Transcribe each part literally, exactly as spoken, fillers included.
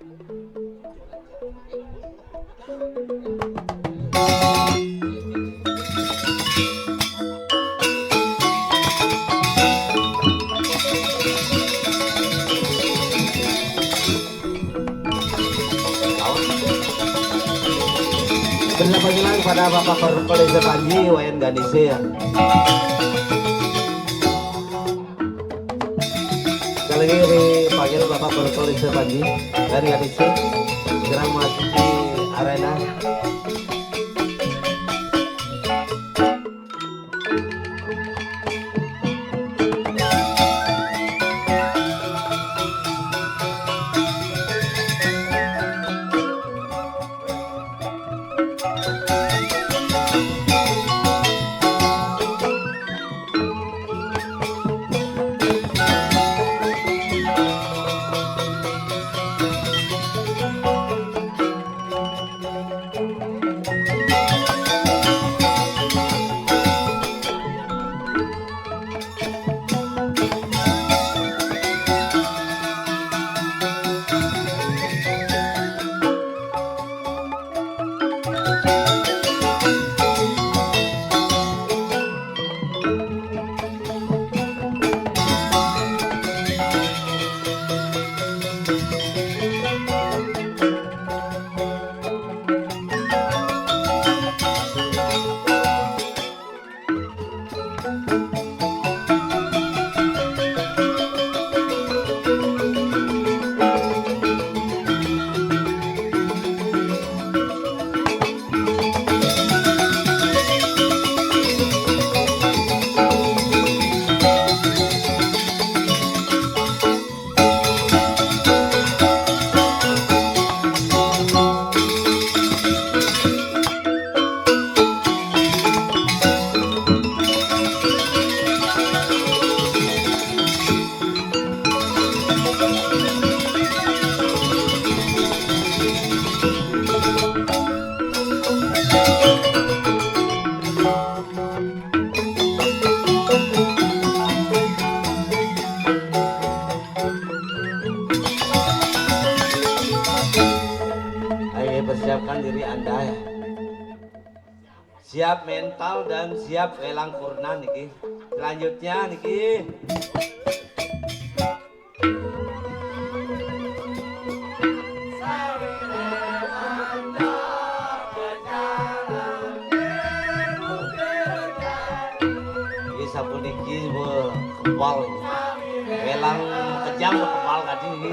Bersahabat kepada Bapak Korpolis Panji, Wayan Ganise ya. Sekali lagi kami panggil Bapak Korpolis Panji dan Ganise segera memasuki arena. Ayo, persiapkan diri Anda ya. Siap mental dan siap welang purna niki. Selanjutnya niki. Ini sapuniki, wah, kebal ini. Welang kejang, kebal tadi ini.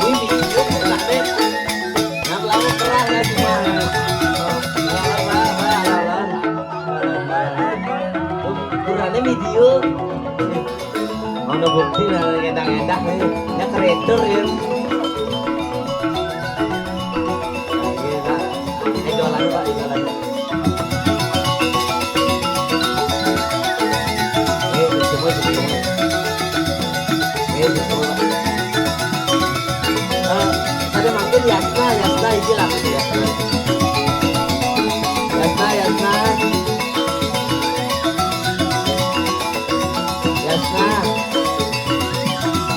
Ini video enak deh. Nah, lama kerah ya semua. Lawan, lawan, lawan. Ukurannya video. Ono bukti nah, ngedak-ngedak nih. Ya, kreator ya. Oke, Pak. Eh, jualan, Pak, jualan. Eh, semua, semua. Eh, semua, Pak. Eh, ada makin Yasna, Yasna, ini lah, Yasna. Yasna, Yasna. Yasna.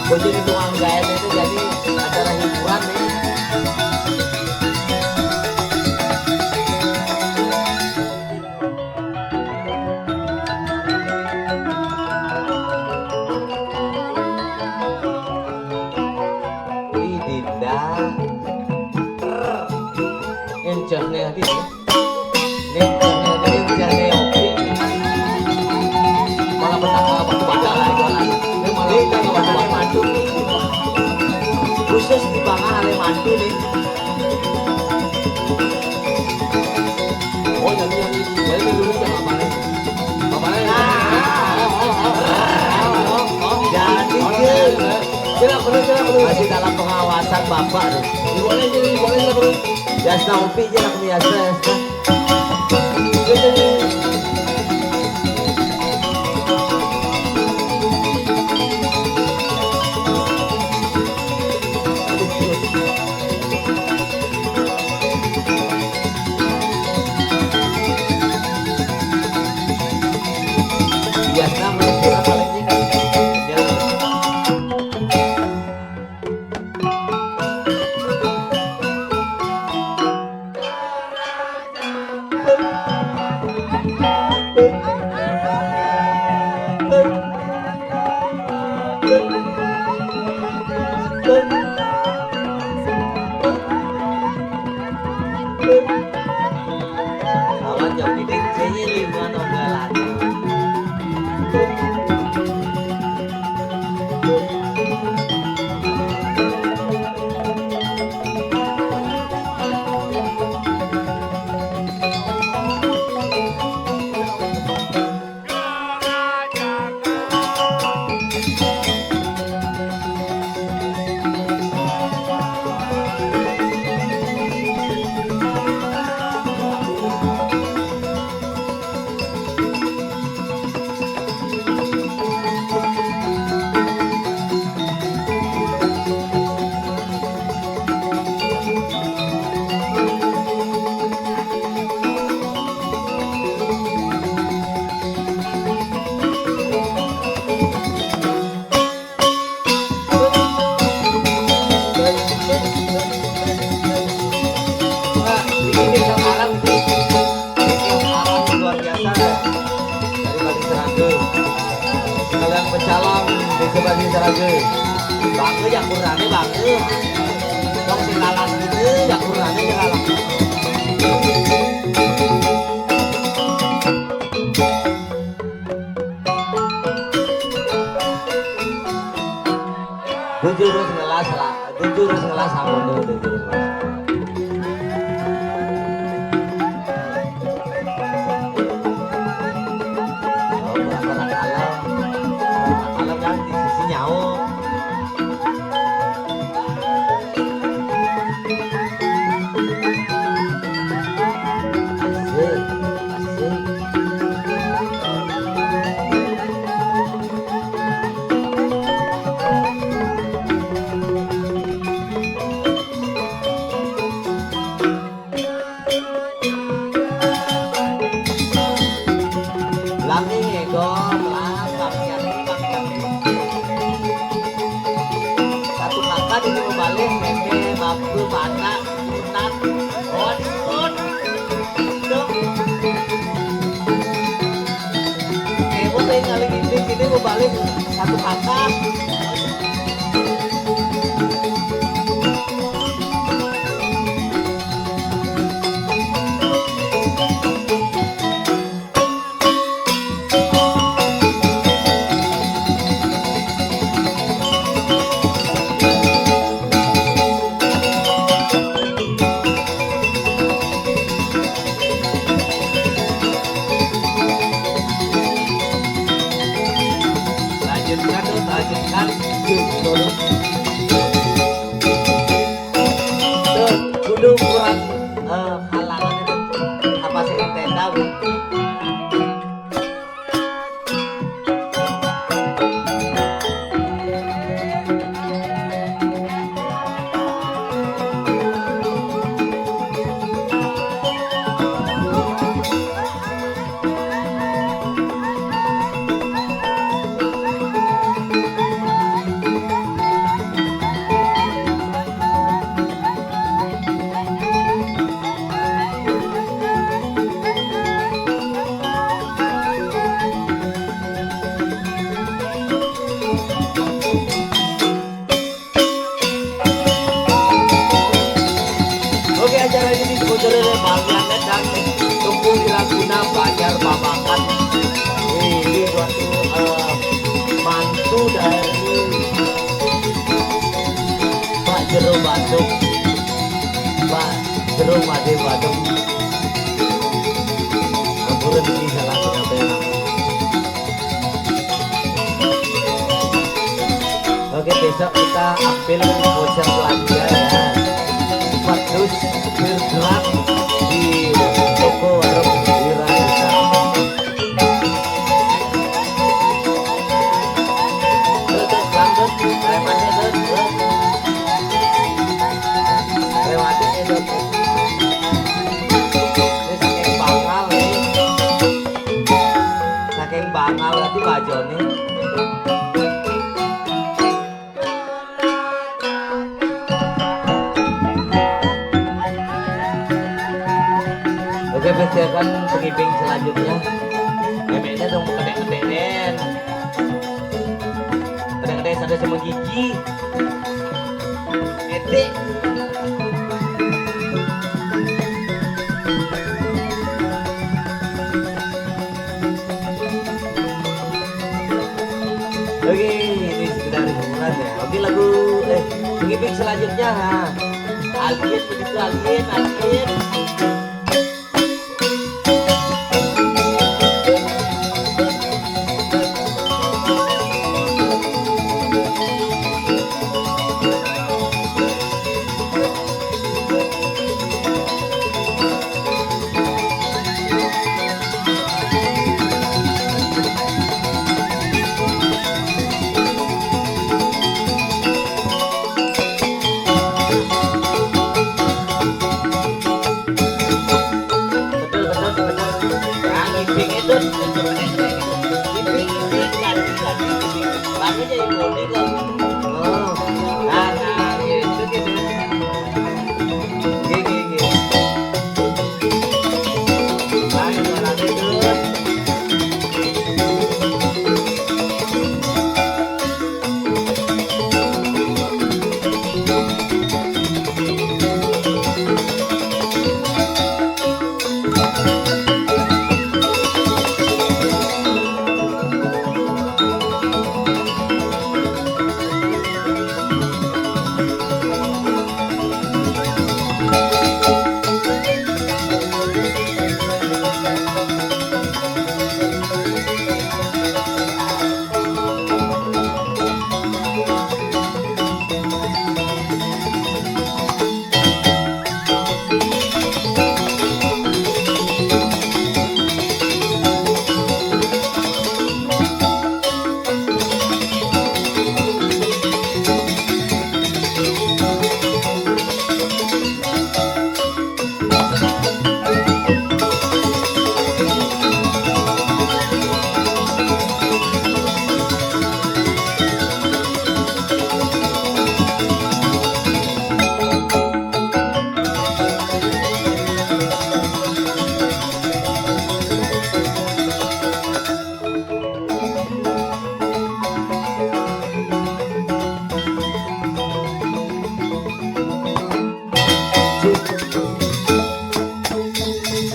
Bojo di tukang gaet itu jadi acara hiburan nih. Wih, Dinda. Encehne hati nih. Nih, nih, nih, nih, nih, nih, oke. Malah petaka waktu baca lah, jualan. Ini malah petaka waktu baca. Khusus di Bangka ada mantu nih. Oh, nyanyi, nyanyi. Jadi, dulu sama Bapaknya. Bapaknya. Jadi, Cil. Cil, aku dulu, Cil, aku dulu. Masih dalam pengawasan Bapak nih. Boleh, Cil, boleh, Cil, aku dulu. Yasna, Upi, Cil, aku nih, Yasna, Yasna. Cil, Cil, Cil. Biasa main bola paling ini. Ya. Nah, ini desa Alam ini. Desa Alam luar biasa, ya. Dari Bali Seraga. Sekalian pecalang desa Bali Seraga. Bangga ya kurangnya bangga. Dong sing lalang gitu ya kurangnya ya lalang. Jujur ngelas lah, jujur ngelas sama lu, jujur ngelas. Oh, berapa alam, berapa alam kan di sisi nyawa. Asik, asik. Lami ngegom, lah, bang, bang, bang. Satu kakak di rumah balik, meme, bapu, anak, sunat, on, on. Tuh. Ibu saya kali ini, ini mau balik satu kakak. Lanjutkan, Dut, lanjutkan. Yuk, turun. Tuh, kudu kurang, eh, halangan itu. Apa sih tenda, Bu? Oke, acara ini disponsori oleh Bang Yanet dan Tungku Wiraguna Banjar Babakan. Ini suatu, eh, mantu dari Pak Jero Bandung. Pak Jero Made Bandung. Ampun, ini salah penyampaian. Oke, besok kita ambil voucher belanja, ya. Empat dus bergerak di toko warung Wiraguna. Terus, terus, lanjut. Lewatnya, terus, terus. Lewatnya, terus. Ini saking bakal, nih. Saking bangal ati bajone. Oke, persiapkan pengiring selanjutnya. Memeknya dong, gede-gedean. Gede-gede sampai semua gigi. Etik. Oke, ini sekedar hiburan ya. Oke, lagu, eh, ngibing selanjutnya, ha. Alien begitu, alien, alien. Betul, betul, betul. Nah, ngibing itu. Ngibing, ngibing, ganti, ganti, ngibing. Baru jadi body kok. Oh, nah, nah, gitu, gitu. Gini, gini. Nah, suaranya tuh.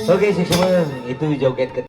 Oke, sik semua, itu joget ke